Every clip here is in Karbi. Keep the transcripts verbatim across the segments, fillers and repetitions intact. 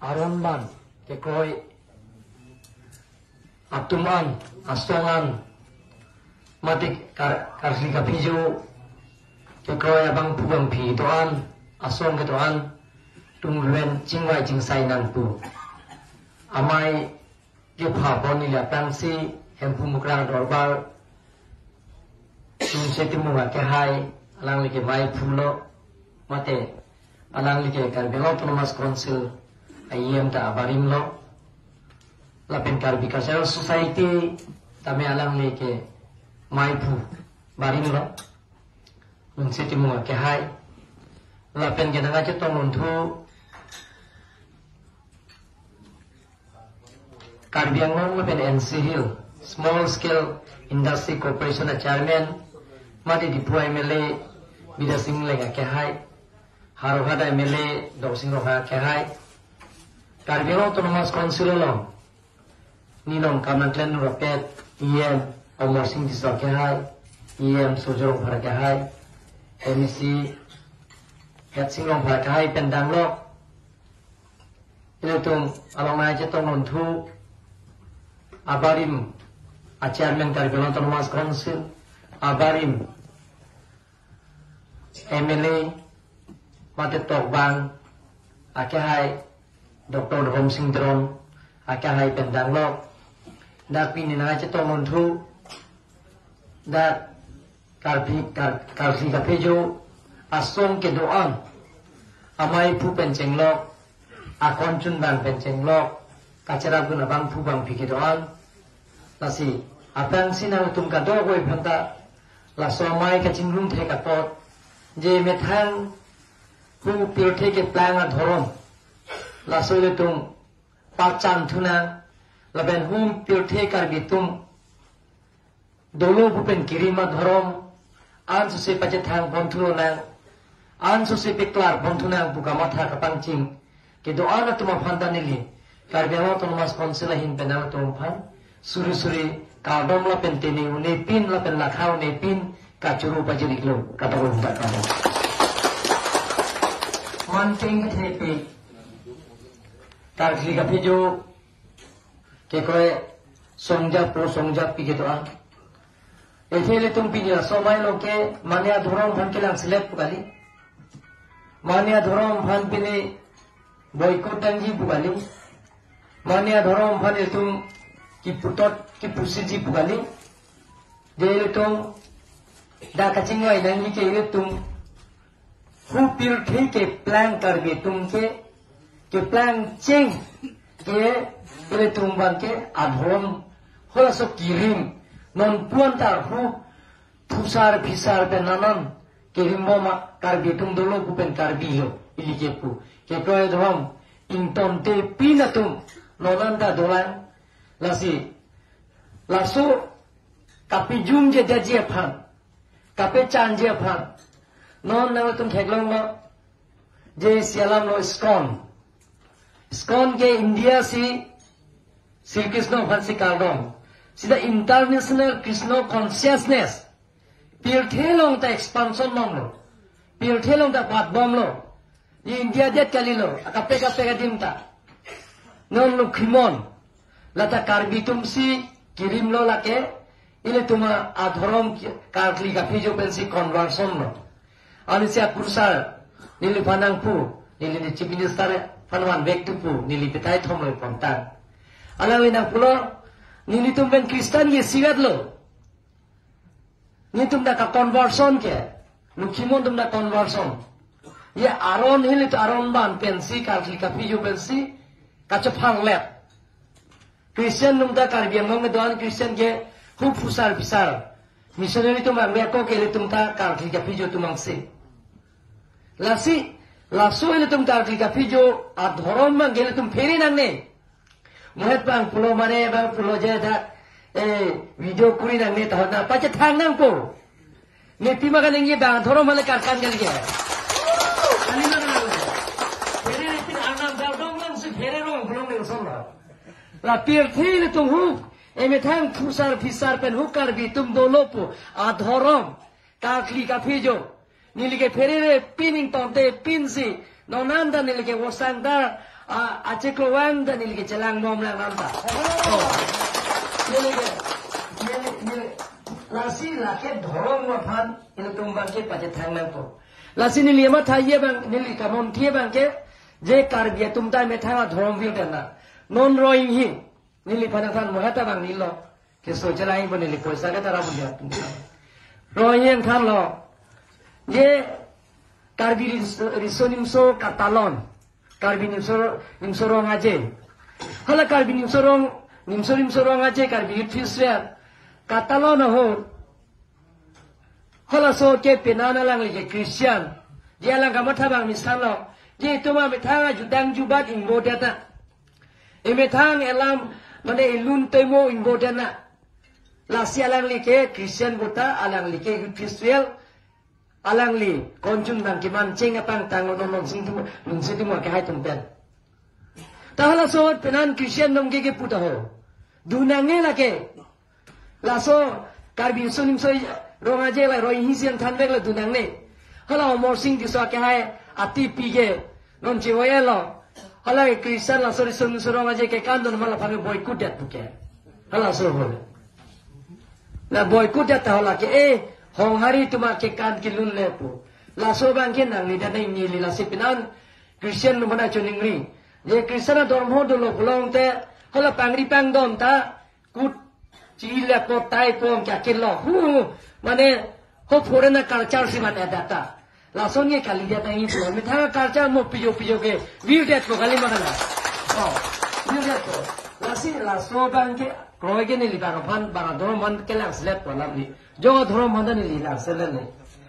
Aron ban kekroi atum an, asong an, mate kar-, karkli kaphijo kekroi abangphu bangphi do-an, asong kedo-an atum pen chingvai chingsai nangpo. Amei kepha pon neli aphrangsi Hemphu Mukrang Dorbar Lungse Timung akehai, alangli ke meiphu lo, mate alangli ke Karbi Anglong Autonomous Council a-E M ta abarim lo. Lapen Karbi Cultural Society tame alangli ke meiphu barim lo. Lungse Timung akehai. Lapen ke nangkachetong lunthu Karbi Anglong lapen N C Hill Small Scale Industry Corporation a-chairman, mate Diphu M L A Bidya Sing Engleng akehai, Howraghat M L A Dorsing Ronghang akehai, Karbi Anglong Autonomous Council along ne nangkam nangklemdun rapet E M Amarsing Tisso akehai, E M Surjya Rongphar akehai, M A C Headsing Rongphar akehai pen damlo. Ilitum along nangchetong lunthu abarim a-chairman Karbi Anglong Autonomous Council, abarim M L A mate tokbang akehai Doctor Dhoromsing Teron akehai pen damlo. Dak pini nangchetong lunthu dak Karbi, Kar-, Karkli Kaphejo asong kedo-an, ameiphu pen chenglok, akon chunbang pen chenglok, kacherapdun abangphu bangphi kedo-an. Lasi aphrangsi nangtum kadokave aphanta laso amei kachingrum thek apot, je methang hu pirthe keplang adhorom, laso ilitum pachan thunang, lapen hu pirthe Karbi atum dolo pu pen kirim adhorom, ansose pachethang pon thulonang, ansose peklar pon thunang pu kamatha kapangching kedo-an atum aphanta neli Karbi Anglong Autonomous Council ahin pen nangtum aphan suri suri kardom lapen tene unepin lapen lakha unepin kachoro pajir-iklo, kadokave aphanta kardom. Manteng thepi Karkli Kaphejo kekroi songjap po songjappi kedo-an. Athe ilitum pini laso amei along ke mane adhorom aphan kelang selet pu kali. Mane adhorom aphan pini boycott dangji pu kali. Mane adhorom aphan ilitum kiputot kipusiji pu kali. Je ilitum dak kachingvai nangji ke ilitum hu pirthe keplang Karbi atum ke, keplang cheng ke, ilitum abang ke adhorom halaso kirim, non puan ta hu phusar phisar pen nanan kirim bom a Karbi atum dolo pu pen Karbi lo ili ke pu. Kekroi adhorom ingtontepin atum non anta dolang. Lasi laso kapejum je daji aphan, kapechanji aphan, non nangtum theklonglo, je isi alam lo ISKCON. ISKCON ke India si Sri Krishna aphansi kardom. Sita International Krishna Consciousness. Pirthe along ta expansion bomlo. Pirthe along ta patbomlo. India det kalilo, akaprek kaprek adim ta. Non Lokhimon, lata Karbi atumsi kirimlo lake, ilitum adhorom ki-, Karkli Kaphejo pensi conversion lo. Anisi akur sar, neliphan nangpu, neli ne Chief Minister aphan vanvek tu pu, neli petai thomlo pontan. Alangli nangpulo, nelitum pen Christian ke isivet lo. Nelitum dak ka-conversion ke, Lokhimon atum dak conversion. Ye aron hili to aron ban pensi, Karkli Kaphejo pensi, kachepharlet. Christian atum ta Karbi Anglong kedo-an Christian ke hu phusar phisar. Missionary atum abang ako ke ilitum ta Karkli Kaphejo atum angse. Lasi, laso ilitum Karkli Kaphejo adhorom abang ke ilitum phere nangne. Mohet abang pulo mane abang pulo je dak, eh, video kuri nangne tahun na pachethang nangpo. Ne pima kaningje abang adhorom hale karkan kaningje. Kali na nang. Phere ne tin anam dal dong nangsi phere rong pulo ne son la. La pirthe ilitum hu, emethang phusar phisar pen hu Karbi atum dolo pu adhorom Karkli Kaphejo. Neli ke pherere pin ingtontepinsi, non anta neli ke vosang ta, A, achiklo vang ta neli ke chelang bom lang nang ta. Oh. Neli ke, neli, neli, lasi lake dhorom aphan ilitum abang ke pachethang nangpo. Lasi neli matha ye abang, neli kamonthe abang ke, je Karbi atum ta methang adhorom virdet na. Non Roing hi, neliphan than mo heta abang nilo. Keso chelai bo neli poisa ke tara bulia. Roing thanlo. Je Karbi Ris-, Riso Nimso Katalon. Karbi Nimso, Nimso Rong Aje. Hala Karbi Nimso Rong, Nimso Nimso Rong Aje, Karbi Youth Festival. Katalon ahut. Halaso ke penan alangli ke Christian. Je alang kamatha abang misan lo. Je itum amethang ajutang jubat ingbodet na. Emethang elam mane ilun toimo ingbodet na. Lasi alangli ke Christian puta, alangli ke Youth Festival, alangli konchun abang keman cheng apang tang non non sing tu, lun si tu mo ke hai tum pen. Ta halaso penan Christian dom ke kepu ta ho. Dun nangne lake. Laso Karbi Riso Nimso Rong Aje la Roing hisian thanvek la dun nangne. Hala Amarsing Tisso ke hai ati pige non chevoilo. Hala Christian laso Riso Nimso Rong Aje ke kan dun ma laphan boycott det puke. Halaso ho. La boycott det ta hala ke, eh, Honghari atum ke kan kelun le pu. Laso abang ke nanglidet nangji, neli lasi penan Christian atum aphan choningri. Je Christian adhorom ho dolo pulote, hala pangri pangdon ta, kut, chile po tai pom kya kilo. Hu, mane, ho foreign a culture si man adapta. Lason ke kalidet nangji pulo. Methang culture mo pijo pijo ke virdet ko kali mana. Oh, virdet ko. Lasi laso abang ke, kroi ke neli abang aphan, abang adhorom aphan kelang selet ko alam ni. Jo adhorom aphan ta neli lang selet ni.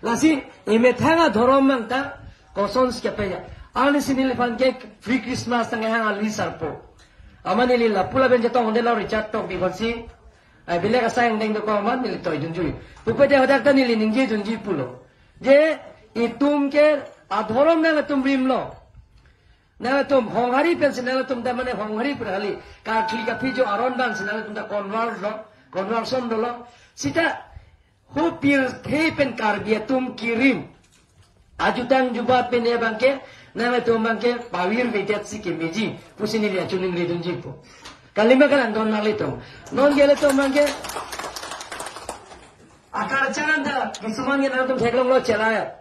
Lasi, emethang adhorom abang ta, kosonsi kepeja. Arnisi neliphan ke free Christmas tang hang ali sarpo. Amat neli lapu lapen chetong de la Richard Tokbi aphansi. Ai bilek asai angdeng dokok amat neli toi dunjui. Pupe de hadak ta neli ningje dunji pulo. Je itum ke adhorom nangtum rimlo. Nangtum Honghari pensi nangtum ta mane Honghari pura kali. Karkli kaphi jo aron abangsi nangtum ta convert lo, conversion dolo. Sita ho pirthe pen Karbi atum kirim. Ajutang jubat pen abang ke, nangtum abang ke, pavirvedet si kemeji, pusi neli choningri dunji pu. Kalima kalang don nanglitum. Non ke ilitum abang ke, akar charan ta, kisuman ke nangtum theklonglo chelai.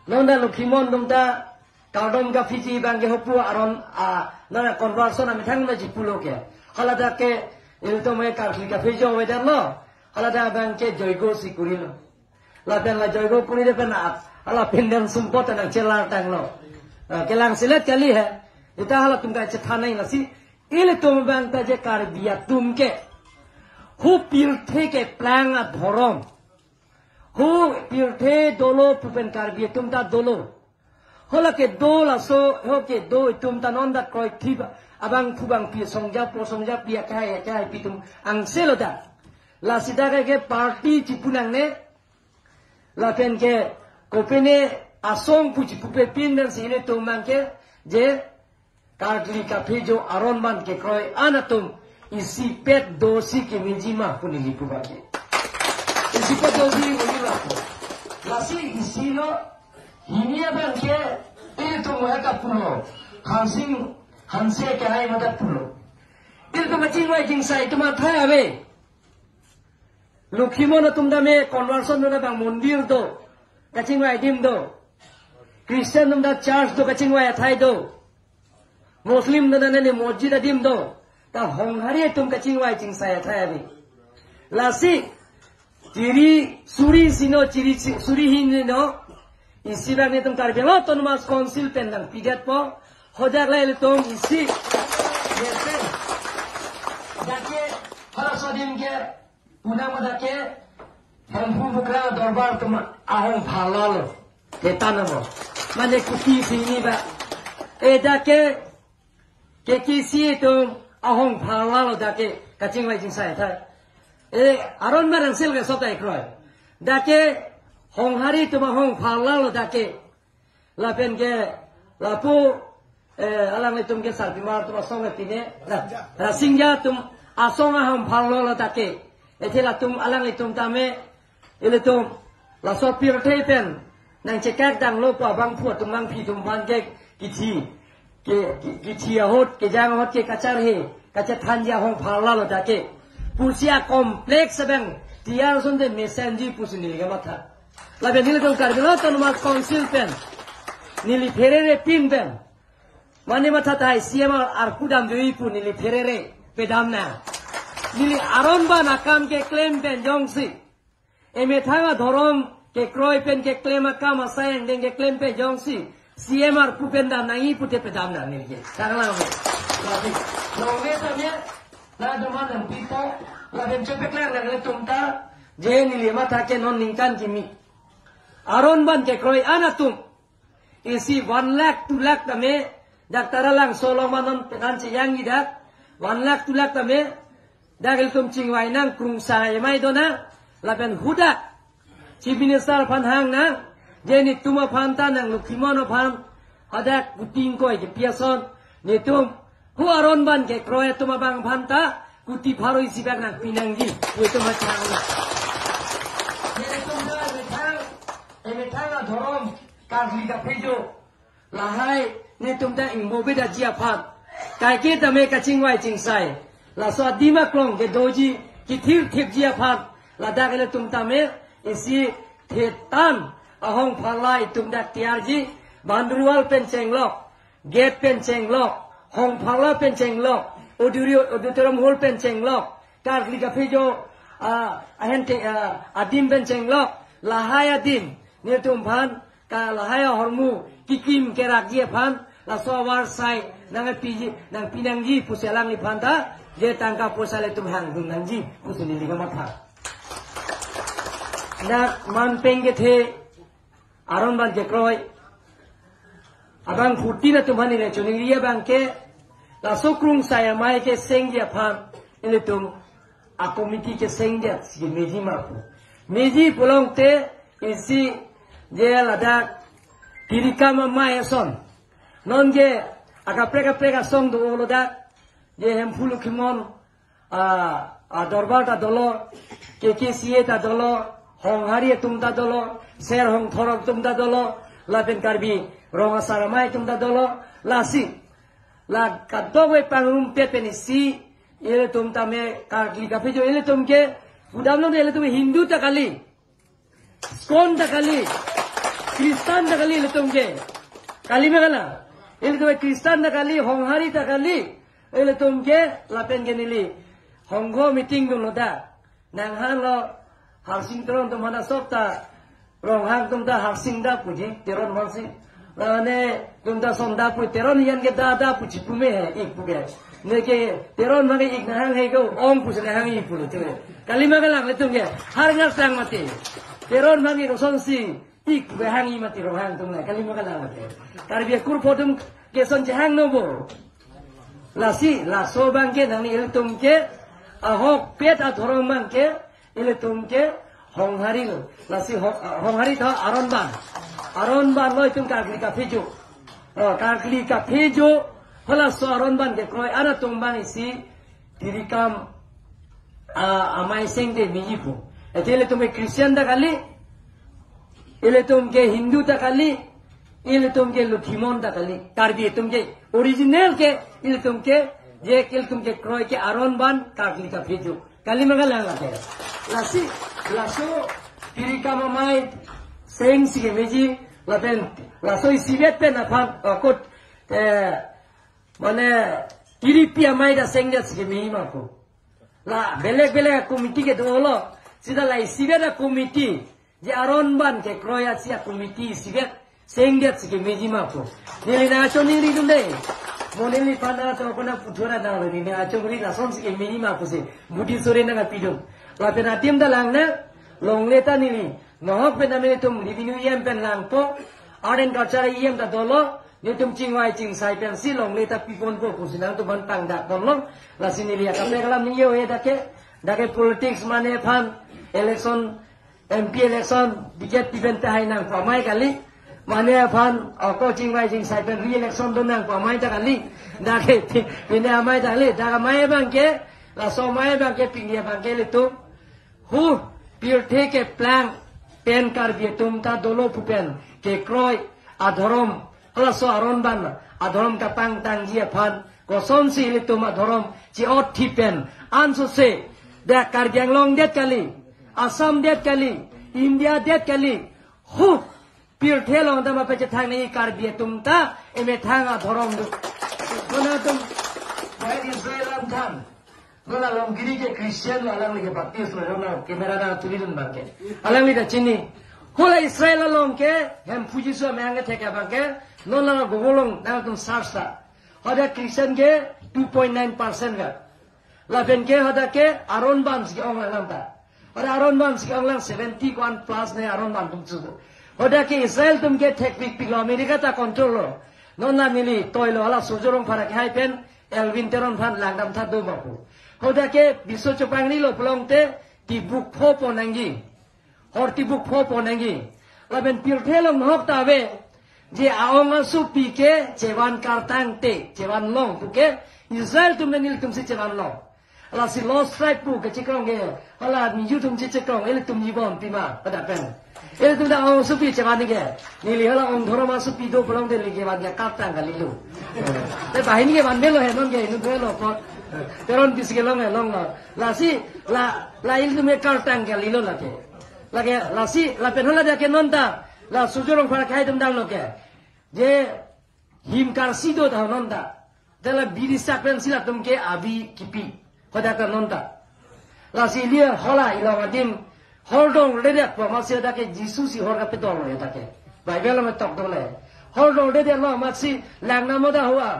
Non ta Lokhimon atum ta, kardom kaphiji abang ke hopu aron, a, nang conversion amethang nangji pulo ke. Hala dak ke, ilitum ke karkli kaphi jo avedetlo. Hala dak abang ke joigo si kurilo. Lapen la joigo kuri de pen at, ala pen den sumpot nang chelar tanglo. Ah, kelang selet kali he. Ita halatum kachethan nang lasi. Ilitum abang ta je Karbi atum ke. Ho pirthe keplang adhorom. Ho pirthe dolo pu pen Karbi atum ta dolo. Hala kedo laso, ho kedo itum ta non ta kroikre abangphu abangpi songjapo songjapi akai akai pi atum angse lo ta. Lasi dak ke party chipu nangne. Lapen ke kopine asong pu chipupe pin pensi ilitum abang ke je karkli kaphi jo aron abang kekroi an atum isipet dosi kemeji ma pu neli pu abang ke. Isipet dosi kemeji ma pu. Lasi isi lo hini abang ke ilitum mo eka pulo. Hansing hanse ke hai mata pulo. Ilitum kachingvai chingsai atum athai ave. Lokhimon atum ta me conversion do na abang mondir do. Kachingvai adim do. Christian atum ta church do kachingvai athai do. Muslim atum ta ne mosjid adim do. Ta Honghari atum kachingvai chingsai athai ave. Lasi chiri suri sino chiri si-, suri hini no. Isi abang netum Karbi Anglong Autonomous Council pen nangpidetpo. Hadak la ilitum isi. Yes, sir. Dak ke halaso adim ke Punang ma dak ke Hemphu Mukra Dorbar atum ahong phalalo. Hetan amo. Mane Kuki si hini ba. Eh, dak ke K K C atum ahong phalalo dak ke kachingvai chingsai athai. Eh, aron abang sel ke sota ikroi. Dak ke Honghari atum ahong phalalo dak ke. Lapen ke lapu, eh, alanglitum ke Sarpimar atum asong ke pine, la, Rasingja atum asong ahong phalalo dak ke. Athe latum alanglitum tame, ilitum laso pirthe pen nangchekak danglo pu abangphu atum abangpi atum aphan ke kithi. ke, ke, kethi ahut, kejang ahut ke kacharhe, kachethanji ahong pharla lo ta ke. Pusi a-complex abang tiar ason te mesenji pusi neli kamatha. Lapen nelitum Karbi Anglong Autonomous Council pen, neli pherere pin pen, mane matha tahai C M arpu damjoi pu neli pherere pedam nang. Neli aron ban akam keklem pen jongsi, emethang adhorom kekroi pen keklem akam asai angdeng keklem pen jongsi, C M arpu pen dam nangji pute pedam nang neli ke. Tanglang me. Tapi, nonge tame, na doman nang pita, lapen chepeklang nang nelitum ta, je neli matha ke non ningkan kimi. Aron ban kekroi an atum, isi one lakh, two lakh tame, dak Taralangso along ma non penan cheyangji dak, one lakh, two lakh tame, dak ilitum chingvai nang, krungsai amei do nang, lapen hadak Chief Minister aphan hang nang, je netum aphan ta nang Lokhimon aphan hadak kuti ingkoi kepi ason, netum hu aron ban kekroi atum abang aphan ta kuti pharo isi bak nangpi nangji, netum hachang nang. Netum ta emethang, emethang adhorom, Karkli Kaphejo, lahai netum ta ingbo bedaji aphan, kaike tame kachingvai chingsai, laso adim aklong kedoji kethirthipji aphan, ladak ilitum tame isi thetan ahong pharla itum dak tiarji, boundary wall pen chenglok, gate pen chenglok, hong pharla pen chenglok, auditori-, auditorium hall pen chenglok, Karkli Kaphejo, ah, ahen te, ah, adim pen chenglok, lahai adim, netum aphan, ka lahai ahormu, kikim kerakji aphan, laso avarsai, nangpi, nangpi nangji pusi alangliphan ta, je tangka poisa ilitum hangdun nangji, pusi neli kamatha. Dak man pen kethe, aron ban kekroi abang phutin atum aphan neli choningri abang ke, laso krungsai amei kesengji aphan, ilitum a-committee kesengdet si meji ma pu. Meji pulote isi je ladak tirikam amei ason, non je akaprek kaprek asong do lo dak, je Hemphu Lokhimon, ah, ah, dorbar ta dolo, K K C A ta dolo, Honghari atum ta dolo, Ser Hongthor atum ta dolo, lapen Karbi Rong Asar Amei atum ta dolo, lasi, la kadokave pangrumpet pen isi, ilitum tame Karkli Kaphejo ilitum ke, pudamlo de ilitum Hindu ta kali, ISKCON ta kali, Kristan ta kali ilitum ke. Kali ma kalang? Ilitum Kristan ta kali, Honghari ta kali. Ilitum ke lapen ke neli hongho meeting dun lo dak. Nang hang lo, Harsing Teron atum hana sop ta, Ronghang atum ta Harsing da puji, Teron aphansi. Mane atum ta Son da pu, Teron yan ke da da pu chipu me he, ik pu ke. Neke Teron mane ik nahang he ko, ong pusi nahang ik pulo tu. Kali ma kalang ilitum ke, har ngar sang mati. Teron mane kosonsi, ik pu hang ik mati Ronghang atum le, kali ma kalang mati. Karbi akur pho atum ke son chehang no bo. Lasi, laso abang ke nangli ilitum ke, ahokpet adhorom abang ke, ilitum ke Honghari lo. Lasi ho-, Honghari ta aron ban. Aron ban lo itum Karkli Kaphejo. Oh, Karkli Kaphejo, halaso aron ban kekroi an atum abang isi tirikam, ah, amei sengdet meji pu. Ete ilitum ke Christian ta kali, ilitum ke Hindu ta kali, ilitum ke Lokhimon ta kali. Karbi atum ke original ke, ilitum ke, je ke ilitum kekroi ke aron ban Karkli Kaphejo. Kali ma kalang lake. Lasi, laso tirikam amei seng si kemeji, lapen, laso isivet pen aphan, akut, eh, mane, tiripi amei ta sengdet si kemeji ma pu. La, belek belek committee ke dolo, sita la isivet a-committee, je aron ban kekroi asi a-committee isivet, sengdet si kemeji ma pu. Neli nangchoningri dun de. Mo neliphan nangchong ko nangputhot ra nang neli nangchoningri lason si kemeji ma pusi. Budi sore nangpi dun. Lapen adim ta lang nang, longle ta neli. Nohok pen nelitum revenue E M pen langpo. Art and Culture E M ta dolo. Netum chingvai chingsai pensi longle ta piponpo pusi nangtum aphan tangdak ponlo. Lasi neli akaprek alam ningje-o he dak ke. Dak ke politics mane aphan election, M P election, ticket pipen tahai nangpo amei kali. Mane aphan, ako chingvai chingsai pen re-election do nangpo amei ta kali. Dak ke, pine amei ta kali. Dak amei abang ke, laso amei abang ke pini abang ke ilitum. Hu, pirthe keplang pen Karbi atum ta dolo pu pen kekroi adhorom Laso aron ban adhorom kapangtangji aphan kosonsi ilitum adhorom chi-ot thi pen ansose, dak Karbi Anglong det kali, Assam det kali, India det kali, hu pirthe along ta ma pachethang nangji Karbi atum ta emethang adhorom do. Konat atum, bahai Israel alam than. Hala Longkiri ke Christian lo, alangli ke Baptist lo, jona camera nangtulidun abangke. Alangli ta chini. Hala Israel along ke Hemphu Jisu amahang kethek abangke, non la Google along nangtum search ta. Hadak Christian ke two point nine percent ka. Lapen ke hadak ke aron bansi ke-ong lang ta. Hadak aron bansi ke-ong lang, seventy ko-an plus ne aron ban atum chu. Hadak ke Israel atum ke thekpikpik lo, America ta control lo. Non la neli toilo, hala Surjya Rongphar akehai pen Elwin Teron aphan langdam tha do ma pu. Hadak ke biso chopangri lo pulote tibuk pho pon nangji. Hor tibuk pho pon nangji. Lapen pirthe along nahok ta ave, je a-ong asopi ke chevan kartang te, chevan long pu ke Israel atum pen ilitum si chevan long. Lasi Lost Tribe pu kechekrong ke, hala mi ju atum si chekrong, ilitum ji bom pima, pada pen. Ilitum ta ong asopi chevan ke. Neli hala ong dhorom asopi do pulote neli kevan ke kartang kalilo. Te banghini kevan melo he, non ke inut melo apot. Teron pisi kelong he, longlo. Lasi, la, la ilitum ke kartang kalilo lake. Lake, lasi, lapen hala dak ke non ta, la Surjya Rongphar akehai atum damlo ke. Je him karsi do ta non ta. Te la biri sak pensi latum ke abi kipi. Hadak ta non ta. Lasi ili hala ilong adim hor dongledet pu amatsi hadak ke Jisu si hor kapedong lo hadak ke. Bible along tok dole. Hor dongledet lo amatsi lang namo da hua.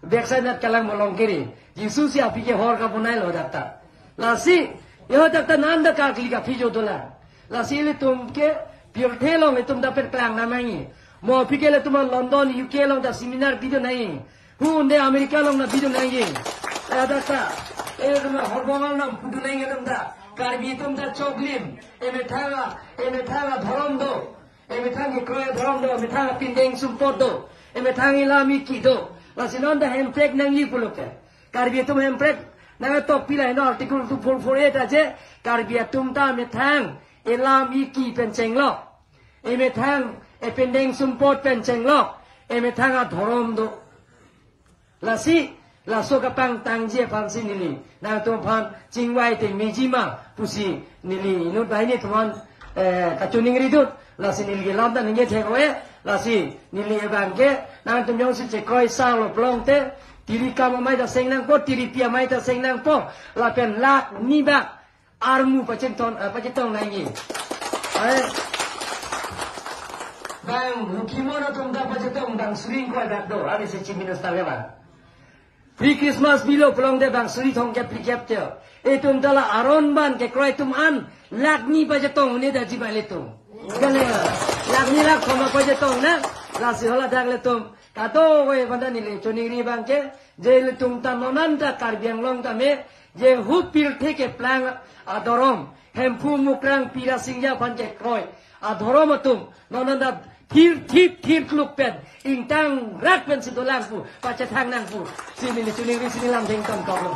Backside nat kalang molong kiri. Jisu si aphi ke hor kabonai lo hadak ta. Lasi, yo hadak ta nanda ka kli ka phi jo dolang. Lasi ilitum ke pirthe along itum ta pen klang namai. Mo aphi ke ilitum London, U K along ta seminar bidun nai. Hunde America along ta bidun nai. Eh, hadak ta. Eh, itum Horbong along pudun nai itum ta. Karbi atum ta choklim. Emethang a, emethang adhorom do. Emethang kekroi adhorom do, emethang apindeng sumpot do, emethang ilam iki do. Lasi non ta hemprek nangji pulo ke. Karbi atum hemprek nangtok pila ino Article two four four A ta je, Karbi atum ta emethang ilam iki pen chenglok. Emethang epindeng sumpot pen chenglok. Emethang adhorom do. Lasi, laso kapangtangji aphansi neli nangtum aphan chingvai te meji ma pusi neli inut banghini atum aphan, eh, kachoningri dun. Lasi neli kelam ta ningje thek ave. Lasi neli abangke nangtum jongsi chekroi sa lo pulote, tiri kam amei ta seng nangpo, tiri pi amei ta seng nangpo. Lapen lakh ni bak armu pachington, eh, pachetong nangji. Eh. Bang Rukhimon atum ta pachetong, bang suri ingkoi bak do, ari si Chief Minister ke bang. Pre-Christmas bilo pulote bang suri thomkep phlikep te. Itum ta la aron ban kekroi atum an lakh ni pachetong un-e daji ba ilitum. Gale, lakh ni lakh thom pachetong na. Lasi hala dak ilitum. Kato we banda neli choningri abangke, je ilitum ta non an ta Karbi Anglong tame, je hu pirthe keplang adhorom, Hemphu Mukrang Pira Singja aphan kekroi adhorom atum, non an ta thir thip thir kluk pen ingtangrak pensi dolang pu, pachethang nang pusi neli choningri si neli lam thengtong toklo.